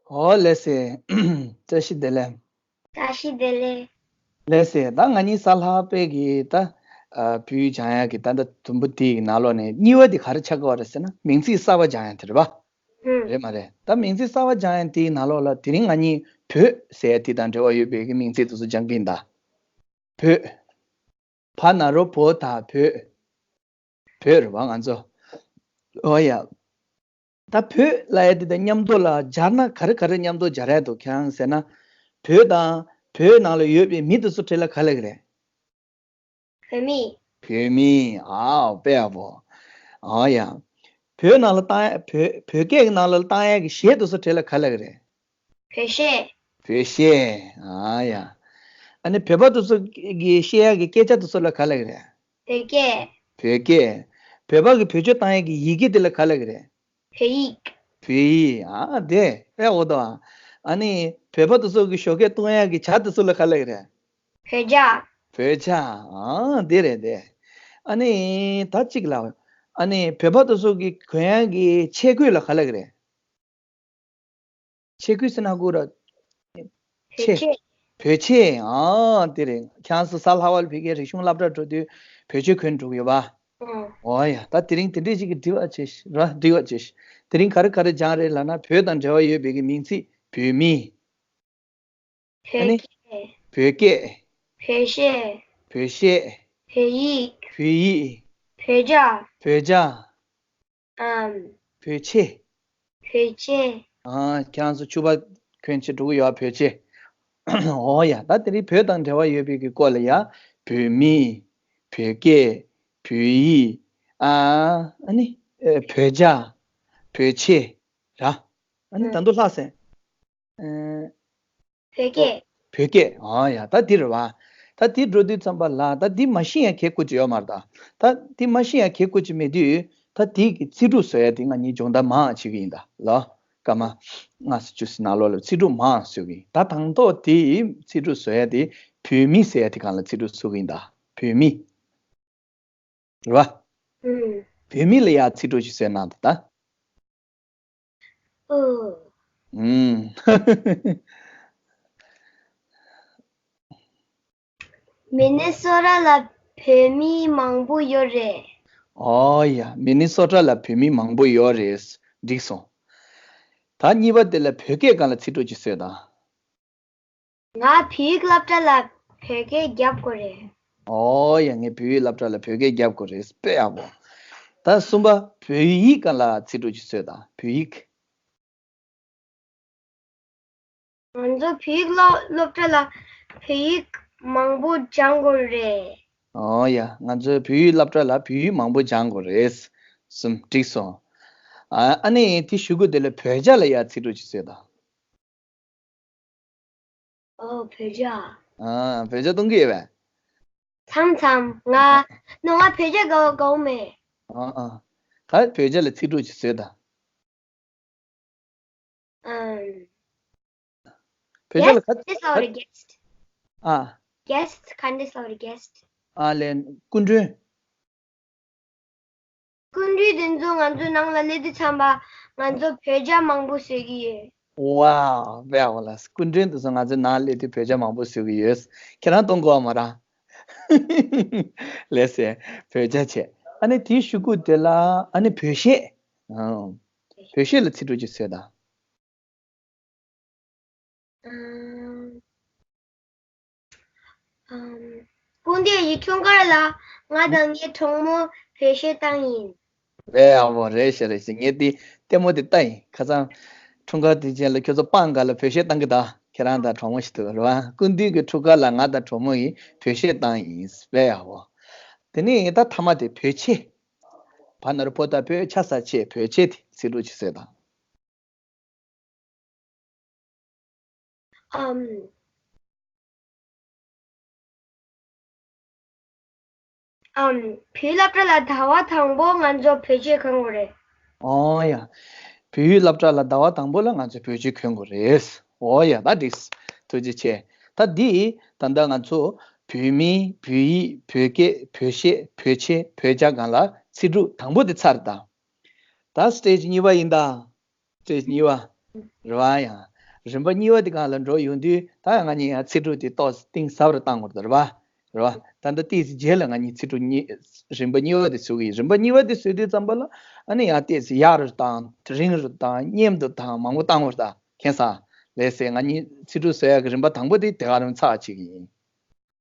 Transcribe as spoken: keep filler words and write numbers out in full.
ཨོ་ལགས་སེ། བཀྲ་ཤིས་བདེ་ལེགས། བཀྲ་ཤིས་བདེ་ལེགས། ལགས་སེ། ད་ང་གཉིས་གཟའ་ལྷག་པའི་གི་ད་ཨ་བོད་ཡིག་སྦྱང་ཡག་གི་ད་ད་དུམ་བུ་དེའི་ནང་ལོགས་ནས་གཉིས་པ་དེ་ག་རེ་ཆགས་ཀྱི་ཡོད་རེད་ཟེར་ན། མིང་ཚིག་གསར་པ་སྦྱང་ཡག་དེ་རེད་པ། ཧུམ། རེད་མ་རེད། ད་མིང་ཚིག་གསར་པ་སྦྱང་ཡག་དེའི་ནང་ལོགས་ལ་དེ་རིང་ང་གཉིས་བོད་ཟེར་ཡག་དེ་དང་འབྲེལ་བ་ཡོད་པའི་གི་མིང་ཚིག་དེ་ཚོ་སྦྱང་གི་ཡིན་ད། བོད། བ་ན་རོ་བོ་ད་བོད། བོད་རེད་པ་ང་ཚོ། ཨོ་ཡ། ད་བོད་ལབ་ཡག་དེ་དང་མཉམ་དུ་ལ་སྦྱར་ན་ག་རེ་ག་རེ་མཉམ་དུ་སྦྱར་ཡག་འདུག་ཁྱེད་རང་ཟེར་ན། བོད་དང་བོད་ནང་ལ་ཡོད་པའི་མི་དེ་ཚོ་གྲས་ལ་ག་ལབ་ཀྱི་རེད། བོད་མི། བོད་མི། ཨའོ་དཔེ་ཡག་པོ། ཨོ་ཡ། བོད་ནང་ལ་བཏང་ཡག་བོད་བོད་སྐད་ཀྱི་ནང་ལ་བཏང་ཡག་གི་གཞས་དེ་ཚོ་གྲས་ལ་ག་ལབ་ཀྱི་རེད། བོད་གཞས། བོད་གཞས། ཨ་ཡ། ཨ་ནི་བོད་པ་དེ་ཚོ་གི་བཤད་ཡག་གི་སྐད་ཆ་དེ་ཚོ་ལ་ག་ལབ་ཀྱི་རེད། བོད་སྐད། བོད་སྐད། བོད་པ་གི་བེད་སྤྱོད་བཏང་ཡག་གི་ཡི་གེ་དེ་ལ་ག་ལབ་ཀྱི་རེད། བོད་ཡིག། བོད་ཡིག། ཨ་དེ་དཔེ་ཡག་པོ་འདུག་ཨ་ནི་བོད་པ་དེ་ཚོ་གི་ཞོགས་ཀས་བཏུང་ཡག་གི་ཇ་དེ་ཚོ་ལ་ག་ལབ་ཀྱི་རེད། བོད་ཇ། བོད་ཇ། ཨ་དེ་རེད་དེ། ཨ་ནི་ད་གཅིག་ལ། ཨ་ནི་བོད་པ་དེ་ཚོ་གི་གོན་ཡག་གི་ཆས་གོས་ལ་ག་ལབ་ཀྱི་རེད། ཆས་གོས་ཟེར་ན་གོ་ར། བོད་ཆས། ཆས། བོད་ཆས། ཨ་དེ་རེད། ཁྱེད་རང་ཚོ་གཟའ་ལྷག་པ་ལ་ཕ་གིའི་རིག་གཞུང་སློབ་གྲྭ་འགྲོ་དུས་བོད་ཆས་གོན་འགྲོ་གི་ཡོད་པ། ཨང་། ཨོ་ཡ། ད་དེ་རིང་དེ་འདྲས་ཅིག་གི་འདྲི་བ་བྱེད་ཤིག་ར། འདྲི་བ་བྱེད་ཤིག་དེ་རིང་ག་རེ་ག་རེ་སྦྱངས་རེད་ལབ་ན། བོད་དང་འབྲེལ་བ་ཡོད་པའི་གི་མིང་ཚིག་བོད་མི། ཨ་ནི། བོད་སྐད། བོད་སྐད། བོད་གཞས། བོད་གཞས། བོད་ཡིག། བོད་ཡིག། བོད་ཇ། བོད་ཇ། ཨམ། བོད་ཆས། བོད་ཆས། ཨ། ཁྱེད་རང་ཚོ་ཕྱུ་པ་གོན་བྱས་འགྲོ་གི་ཡོད་བོད་ཆས། ཨོ་ཡ། ད་དེ་རིང་བོད་དང་འབྲེལ་བ་ཡོད་པའི་གི་སྐོར་ལ་ཡ། བོད་མི། བོད་སྐད། བོད་ཡིག། ཨ། ཨ་ནི། ཨེ། བོད་ཇ། བོད་ཆས། ར། ཨ་ནི་ད་དུང་ལྷག་སེ། ཨེ། བོད་སྐད། བོད་སྐད། ཨ་ཡ། ད་འདི་རེད་བ། ད་འདི་འགྲོ་དུས་ཙམ་པ་ལ་ད་འདི་མ་ཤེས་ཡ་གལ་ཁུར་ཅིག་ཡོད་མ་རེད་ད། ད་འདི་མ་ཤེས་ཡ་གལ་ཁུར་ཅིག་མེད་དུས། ད་འདི་གི་ཚིག་གྲུབ་བཟོ་ཡ་དེ་ང་གཉིས་སྦྱོང་བརྡར་མང་བྱེད་ཀྱི་ཡིན་ད་ལོ། སྐར་མ་ལྔ་ཙམ་བཅུ་ཙམ་ནང་ལོགས་ལ་ཚིག་གྲུབ་མང་བཟོ་གི་ཡིན། ད་དང་ཐོག་དེ་ཚིག་གྲུབ་བཟོ་ཡ་དེ་བོད་མི་ཟེར་ཡ་དེ་སྒང་ལ་ཚིག་གྲུབ་བཟོ་གི་ཡིན་ད། བོད་མི། རེད་བ། ཨུམ། བོད་མི་ལ་ཡ་ཚིག་གྲུབ་ཅིག་བཟོས་གནང་དང་ད། ཨོ། ཨུམ། མི་ནི་སོ་ཊ་ལ་བོད་མི་མང་པོ་ཡོད་རེད། ཨོ་ཡ། མི་ནི་སོ་ཊ་ལ་བོད་མི་མང་པོ་ཡོད་རེད། འགྲིག་སོང་། ད་གཉིས་པ་དེ་ལ་བོད་སྐད་སྒང་ལ་ཚིག་གྲུབ་ཅིག་བཟོས་དང་། ང་བོད་ཡིག་སློབ་གྲྭ་ལ་བོད་སྐད་རྒྱབ་དགོས་རེད། ཨོ་ཡ། ངས་བོད་ཡིག་སློབ་གྲྭ་ལ་བོད་སྐད་རྒྱབ་དགོས་རེད། དཔེ་ཡག་པོ། ད་གསུམ་པ་བོད་ཡིག་སྒང་ལ་ཚིག་གྲུབ་ཅིག་བཟོས་དང་། བོད་ཡིག། ང་ཚོ་བོད་ཡིག་སློབ་སློབ་གྲྭ་ལ་བོད་ཡིག་མང་པོ་སྦྱང་དགོས་རེད། ཨོ་ཡ། ང་ཚོའི་བོད་ཡིག་སློབ་གྲྭ་ལ་བོད་ཡིག་མང་པོ་སྦྱང་དགོས་རེད། གསུམ། འགྲིག་སོང་། ཨ་ཨ་ནི་དེ་གཞུག་གུ་དེ་ལ་བོད་ཇ་ལ་ཡ་ཚིག་གྲུབ་ཅིག་བཟོས་དང་། ཨོ། བོད་ཇ། ཨ། བོད་ཇ་བཏུང་གི་ཡོད་པས། མཚམས་མཚམས་ང་། ནོ། ང་བོད་ཇ་དགའ་དགའ་བོ་མེད། ཨ་ཨ། ད་བོད་ཇ་ལ་ཚིག་གྲུབ་ཅིག་བཟོས་དང་། ཨམ། བོད་ཇ་ལ་ག་ག་ཨ། ག་འདྲས་ལབ་རེད། གྷེ་སི་ཊི། ཨ་ལས། སྐུ་མགྲོན། སྐུ་མགྲོན་དེ་ཚོ་ང་ཚོའི་ནང་ལ་སླེབས་དུས་ཙམ་པ་ང་ཚོ་བོད་ཇ་མང་པོ་བཟོ་གི་ཡོད། ཝའོ། དཔེ་ཡག་པོ་ལ། སྐུ་མགྲོན་དེ་ཚོ་ང་ཚོའི་ནང་སླེབས་དུས་བོད་ཇ་མང་པོ་བཟོ་གི་ཡོད། ཁྱེད་རང་གཏོང་དགོས་མ་རེད། ལགས་སེ། བོད་ཇ་བྱས། ཨ་ནི་དེའི་གཞུག་གུ་དེ་ལ་ཨ་ནི་བོད་གཞས། ཨང་། བོད་གཞས་ལ་ཚིག་གྲུབ་ཅིག་བཟོས་དང་། ཨམ། ཨམ། སྐུ་མདུན་གྱི་འཁྲུངས་སྐར་ལ་ང་དང་ངའི་གྲོགས་མོ་བོད་གཞས་བཏང་ཡིན། དཔེ་ཡག་པོ་རེད་ཤག་རེད་ཤག་ངས་དེ་ལྟད་མོ་དེ་ལྟ་ཡིན། ཁ་སང་འཁྲུངས་སྐར་དུས་ཆེན་ལ་ཁྱོད་ཚོ་པང་སྒང་ལ་བོད་གཞས་བཏང་གི་ད། ཁྱེད་རང་དང་གྲོགས་མོ་ཞིག་འདུག་རེད་བ། སྐུ་མདུན་གྱི་འཁྲུངས་སྐར་ལ་ང་དང་གྲོགས་མོ་ཡིས་བོད་གཞས་བཏང་ཡིན། དཔེ་ཡག་པོ། དེ་ནས་ད་མཐའ་མ་དེ་བོད་ཆས། བ་ན་རོ་བོ་ད་བོད། ཆ་ས་ཆས། བོད་ཆས་དེ་ཚིག་གྲུབ་ཅིག་བཟོས་དང་། ཨམ། ཨམ། བོད་སློབ་གྲྭ་ལ་ཟླ་བ་དང་པོ་ང་ཚོ་བོད་ཆས་གོན་དགོས་རེད། ཨོ་ཡ། བོད་ཡིག་སློབ་གྲྭ་ལ་ཟླ་བ་དང་པོ་ལ་ང་ཚོ་བོད་ཆས་གོན་དགོས་རེད། ཨོ་ཡ། ད་འགྲིག་ཐུགས་རྗེ་ཆེ། ད་འདི་ད་ལྟ་ང་ཚོ་བོད་མི། བོད་ཡིག་བོད་སྐད། བོད་གཞས། བོད་ཆས། བོད་ཇ་སྒང་ལ་ཚིག་གྲུབ་དང་པོ་དེ་ཚར་ད། ད་སི་ཊེ་ཇི་གཉིས་པ་ཡིན་ད། སི་ཊེ་ཇི་གཉིས་པ། རེད་བ། ཡང་ རིམ་པ་གཉིས་པ་དེ་སྒང་ལ་འགྲོ་ཡོང་དུས་ད་ཡང་ང་གཉིས་ཡང་ཚིག་གྲུབ་དེ་ཏོག་ཙམ་གཏིང་ཟབ་རུ་བཏང་དགོས་རེད་པ། རེད་པ། ད་ལྟ་ཏོག་ཙམ་རྗེས་ལ་ང་གཉིས་ཚིག་གྲུབ་གཉིས་རིམ་པ་གཉིས་པ་དེ་བཟོ་གི་ཡིན། རིམ་པ་གཉིས་པ་དེ་བཟོས་དུས་ཙམ་པ་ལ་ཨ་ནི་ཡང་ཏོག་ཙམ་ཡག་རུ་བཏང་རིང་རུ་བཏང་སྙན་དུ་བཏང་མང་པོ་བཏང་བ་རེད་ད། མཁྱེན་སོང་། ལགས་སེ། ང་གཉིས་ཚིག་གྲུབ་བཟོ་ཡག་གི་རིམ་པ་དང་པོ་དེ་དེ་ག་རང་ཚར་བ་བྱེད་ཀྱི་ཡིན།